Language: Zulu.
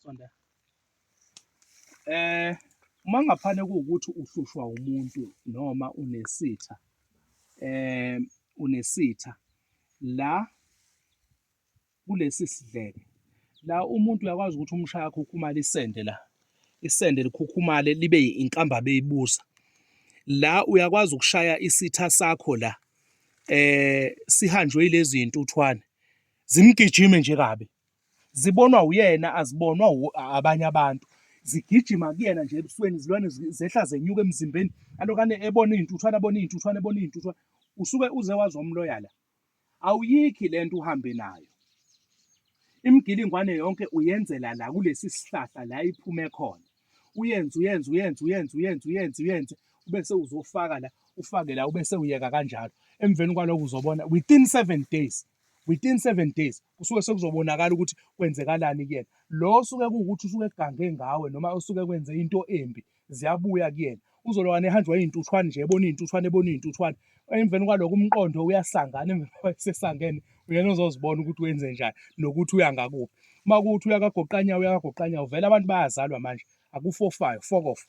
Sonda. Eh uma ngaphane kuwukuthi uhlushwa umuntu noma unesitha eh unesitha la kulesi sidleke la, umuntu uyakwazi ukuthi umshaya akhukhumale isende la, isende likhukhumale libe inkamba beyibusa la. Uyakwazi ukushaya isitha sakho la, sihanjwe yilezi zintuthwane, zimgijime nje kabi, zibonwa uyena, azibonwa abanye abantu. Zigijima kuyena nje ebusweni izilwane, zehla zenyuka emzimbeni, alokane ebona iy'ntuthwane, abona iy'ntuthwane, ebona iy'ntuthwane. Usuke uze wazomloya la. Awuyikhi lento uhambe nayo. Imigilingwane yonke uyenzela la kulesi sihlahla la iphume khona. Uyenze, uyenze, uyenze, uyenze, uyenze, uyenze, uyenze, ubese uzofaka la, ufake la, ubese uyeka kanjalo. Emveni kwaloko uzobona within 7 days, within 7 days kusuke sekuzobonakala ukuthi kwenzekalani kuyena. Lo osuke kuwukuthi usuke egange ngawe noma osuke kwenze into embi, ziyabuya kuyena. Uzolokwane ehanjwa iy'ntuthwane nje, ebona iy'ntuthwane, ebona iy'ntuthwane. Emveni kwaloko umqondo uyasangana, emveni kwaloko esesangene uyena ozozibona ukuthi wenze njani nokuthi uya ngakuphi. Uma kuwukuthi uya kagoqanyawo, uya kagoqanyawo, vele abantu bayazalwa manje, akufofayo, fokof.